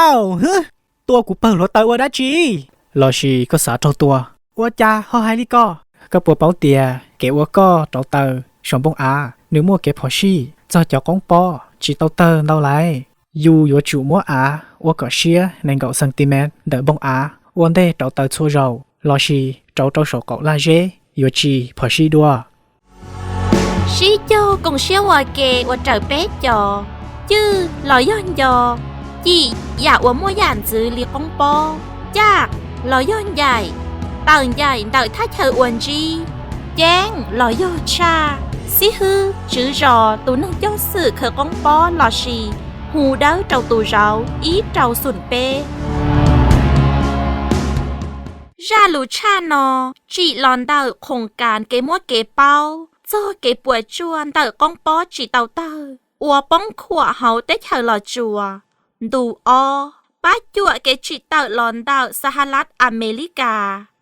Aub hwb, tua kuv pawg hluav taws ua dab tsi? Lossis koj xav raug tua? Ua cas ho hais li ko? Koj puas paub tias kev ua koj rauv taws saum npoo av nws muaj kev phom sij txog cov qoob pob tsis tau tawg ntau lais. Yus yuav tsum muab av ua kom siab nees nkaum centimet ntawm npoo av ua ntej rauv taws txhua zaus, lossis rauv rau saum qaum laj zeb yuav tsis phom sij dua. Sib cog koom siab ua ke ua raws peb cov cwj los yog nco, cim yam uas muaj yam ntxwv li qoob pob, caj los yog ncaim, tawm ncaim ntawm thaj chaw ua ntsib, ceeb los yog tshaj, xib hwb, tswv zos, tus neeg coj xwm khaws qoob pob lossis hu dawb rau tus zauv ib rau xoom peb. Zaj lus tshaj no tsim los ntawm khoom kas kev muab kev paub txog kev puas tsuaj ntawm qoob pob tsis tau tawg uas poob khuam hauv teb chaws Los Tsuas ntu ob, pab cuam kev tsim tawm los ntawm Xahalab Amelikas.